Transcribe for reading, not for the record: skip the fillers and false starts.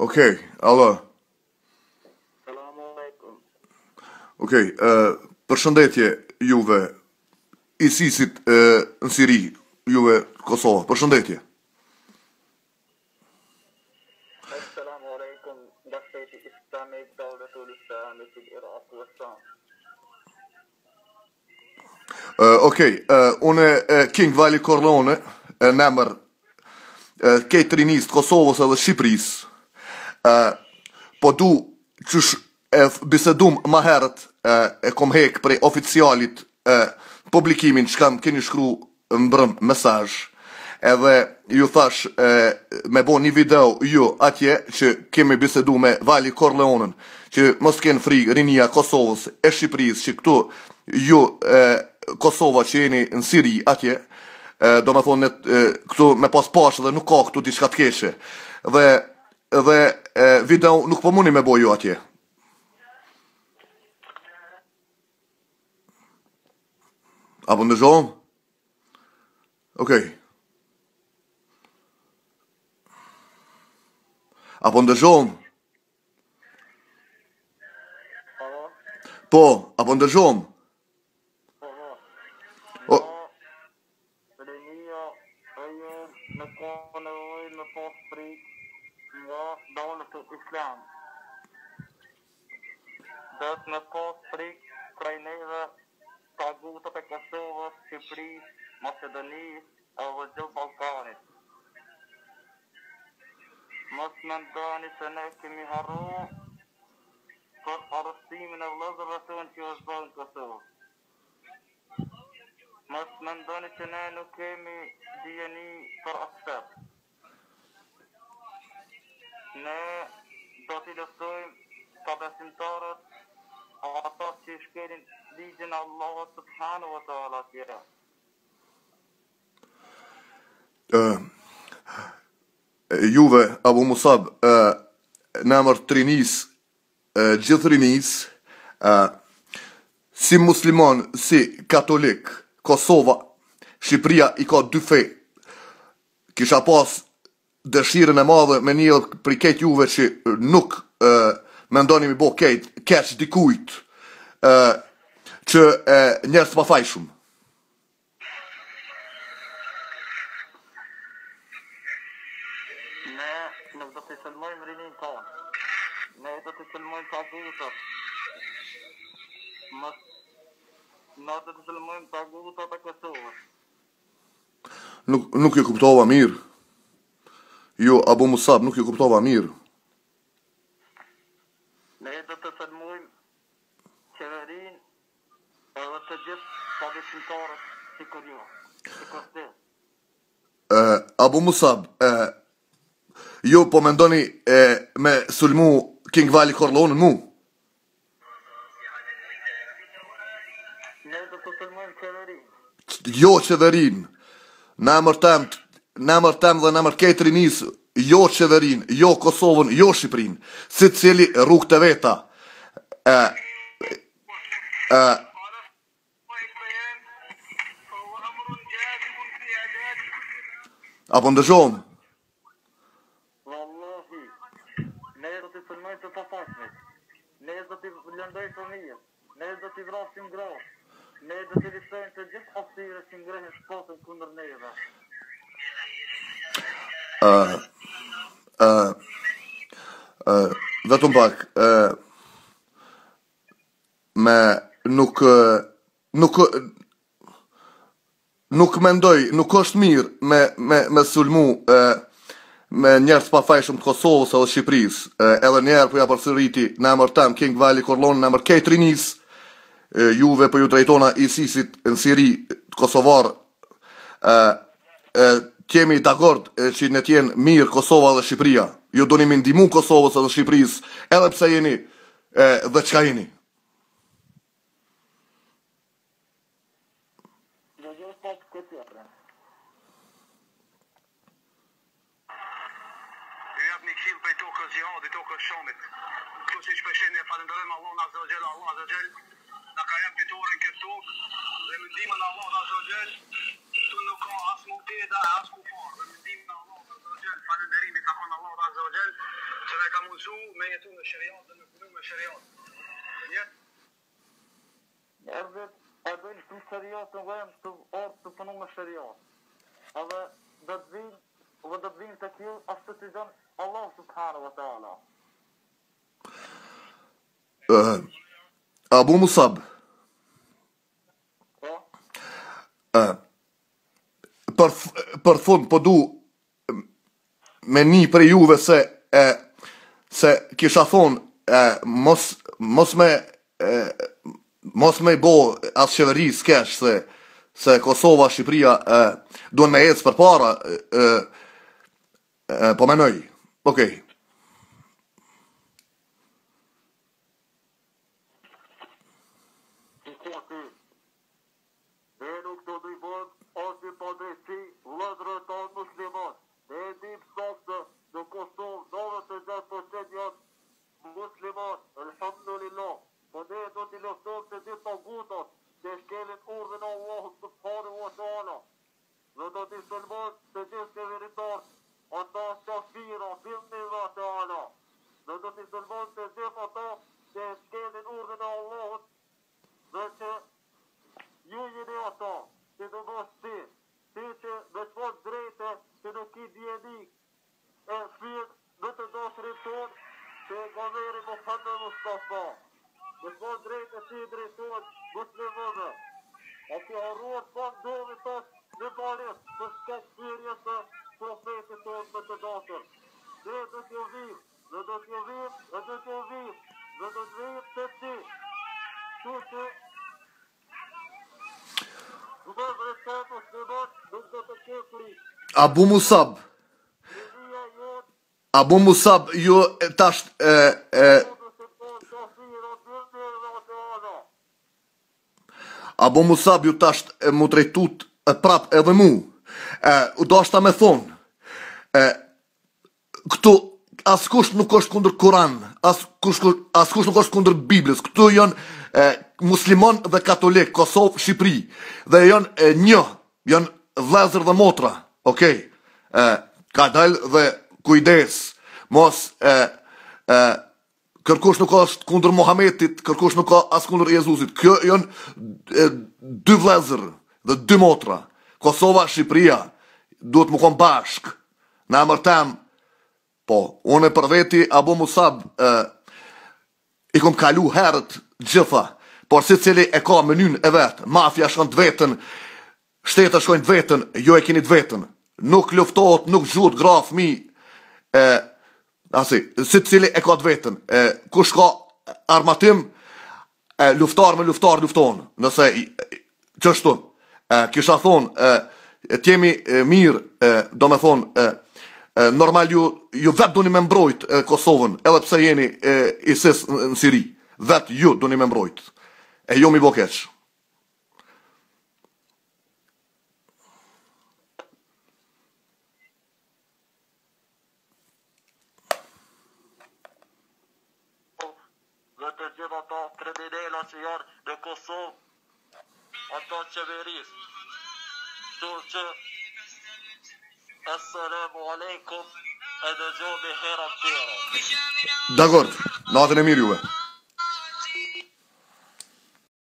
Okej, alo. Selam aleikum. Okej, ë përshëndetje juve ISIS-it e, në Siri, juve Kosova. Përshëndetje. Esselamu aleikum nga shteti islamik Dauletul Islami fil Irak wa Sham. Uh, Okej, uh, unë uh, King Vali Corleone, uh, në emër uh, kejt rinisë të Kosovës edhe Shqipërisë, uh, po du qysh e bisedum ma herët uh, e kom hek prej oficialit uh, publikimin që kam keni shkru mbrëm mesazh edhe ju thash e, me bo një video ju atje që kemi bisedu me Vali Corleonën që mos kenë frikë rinia Kosovës e Shqipërisë që këtu ju e, Kosova që jeni në Siri atje e, do me thonë e, këtu me pas pashë dhe nuk ka këtu diçka të keqe dhe dhe e, video nuk po muni me bo ju atje A po ndëgjohem? Okej. A po ndëgjohem? Po, a po ndëgjohem? Po, Rinia e jonë nuk ka nevojë me pas frikë nga Dauletul Islam. Duhet me pas frikë prej neve tagutët e Kosovës, Shqipërisë, Maqedonisë edhe gjithë Ballkanit. Mos mendoni se ne kemi harru për arrestimin e vëllezërve tonë që është bërë në Kosovë. Mos mendoni që ne nuk kemi dijeni për atë shtet. Ne do t'i luftojmë pabesimtarët, ata që shkelin ligjin e Allahut subhanahu wa taala atje. Ë juve Abu Musab ë në emër të rinisë gjithë rinisë, si musliman, si katolik, Kosova, Shqipëria i ka dy fe. Kisha pas dëshirën e madhe me ni prej kejt juve që nuk e, mendoni mi bo kejt, keq dikujt, e, që e, njerëz të pafajshëm. Ne nuk do të sulmojmë rininë tonë. Ne do të sulmojmë tagutët. Mos ne do të sulmojmë tagutët e Kosovës. Nuk nuk ju kuptova mirë. Jo, Abu Musab, nuk ju kuptova mirë. Ne do të sulmojmë qeverinë Edhe të gjithë pabesimtarët sikur ju, sikur ti. Abu Musab, e, ju po mendoni e, me sulmu King Vali Corleone mu? Ne do të sulmojmë qeverinë. Jo qeverinë. Në emër tem, në emër tem dhe në emër kejt rinisë, jo qeverinë, jo Kosovën, jo Shqipërinë. Secili rrugët e veta. E, e, A po ndëgjohem? Wallahi, ne do t'i sulmojmë të pafajshmit. Ne do t'i lëndojmë fëmijët. Ne do t'i vrasim gratë. Ne do t'i luftojmë të gjithë atyre që ngrehin shpatën kundër neve. Ë ë ë vetëm pak ë me nuk nuk nuk mendoj, nuk është mirë me me me sulmu e, me njerëz të pafajshëm të Kosovës edhe Shqipërisë. E, edhe një herë po ja përsëriti në emër tem King Vali Corleone në emër kejt rinisë, e, juve po ju drejtona ISIS-it në Siri të Kosovar e, e, t'jemi dakord e, që ne t'jenë mirë Kosova dhe Shqipëria. Ju doni me ndihmu Kosovës edhe Shqipërisë, edhe pse jeni e, dhe çka jeni. Ju jap një këshillë prej tokës xhihadit, tokës Shamit. Këtu siç po e shihni e falënderojmë Allahun Azza wa Jall, Allahu Azza wa Jall na ka jap fitoren në këtë tokë dhe me ndihmën e Allahut Azza wa Jall këtu nuk ka as murteda e as kufar dhe me ndihmën e Allahut Azza wa Jall falënderimi takon Allahut Azza wa Jall që na ka. guxu me jetu në sheriat dhe me punu me sheriat. Njerëzit e bëjnë shumë sheriatin dhe janë të artë të punu me sheriat. Edhe do të vinë dhe do të vinë tek ju ashtu si don Allah subhanahu wa taala. Uh, Abu Musab. Po. Uh, për për fund po du me ni prej juve se e, se kisha thonë e, mos mos me e, mos me bo as qeverisë keq se se Kosova, Shqipëria e, duhen me ecë përpara e, e, e, po menoj. Okej. Ne nuk do t'i bëjmë asnjë padrejtësi vëllezërve tanë muslimanë. Ne e dimë saktë se në Kosovë 96 për qind janë muslimanë, elhamdulillah. Po ne do t'i luftojmë të gjithë tagutat që e shkelin urdhrin e Allahut subhanehu wa teala dhe do t'i sulmojmë të gjithë qeveritarët ata qafira bi'idhnillah teala dhe do t'i sulmojmë të gjithë ata që e shkelin urdhrin e Allahut Dhe që ju jeni ata, sidomos ti, ti që me çfarë drejte që nuk ki dijeni e fyen më të dashurin tonë, pejgamberin Muhammed Mustafa. Me çfarë drejte ti i drejtohesh muslimanëve. A ke harruar çfarë ndodhi tash në Paris për shkak fyerjes së profetit tonë më të dashur. Ne do t'ju vijmë Dhe do t'ju vijmë, dhe do t'ju vijmë, dhe do të vijmë te ti. Kështu që vëllezërit tanë muslimanë nuk do të kenë frikë. Abu Musab. Rinia jonë Abu Musab ju e, tash e, e, Abu Musab ju tash e, mu drejtut e, prap edhe mu. E, u dashta me thonë. E, Këtu askush nuk është kundër Kuran, askush askush nuk është kundër Biblës. Këtu janë e, musliman dhe katolik, Kosovë, Shqipëri dhe janë e, një, janë vëllezër dhe motra. Okej. E, ka dal dhe kujdes, mos e, e kërkush nuk është kundër Muhametit, kërkush nuk ka as kundër Jezusit. Kjo janë e, dy vëllezër dhe dy motra. Kosova, Shqipëria duhet me kon bashk. Në emër tem, po, unë për veti Abu Musab e, i kom kalu herët gjitha, por secili e ka menyn e vet, mafia shkon të vetën, shtetet shkojnë të vetën, ju e keni të vetën. Nuk luftohet, nuk gjuhet gra, fëmi, e, asi, secili e ka të vetën. E, kush ka armatim, E, luftar me luftar lufton, nëse qështu, e, kisha thonë, e, e t'jemi e, mirë, e, do me thonë, e, e, normal ju, ju vetë doni me mbrojt e, Kosovën, edhe pse jeni e, ISIS në, në Siri, vetë ju doni me mbrojt, e jo mi bo keq. Dhe të gjithë ata kriminela që janë në Kosovë, ata qeverisë. Kështu që Esselamu alejkum e dëgjohemi herën tjetër. Dakord, natën e mirë juve.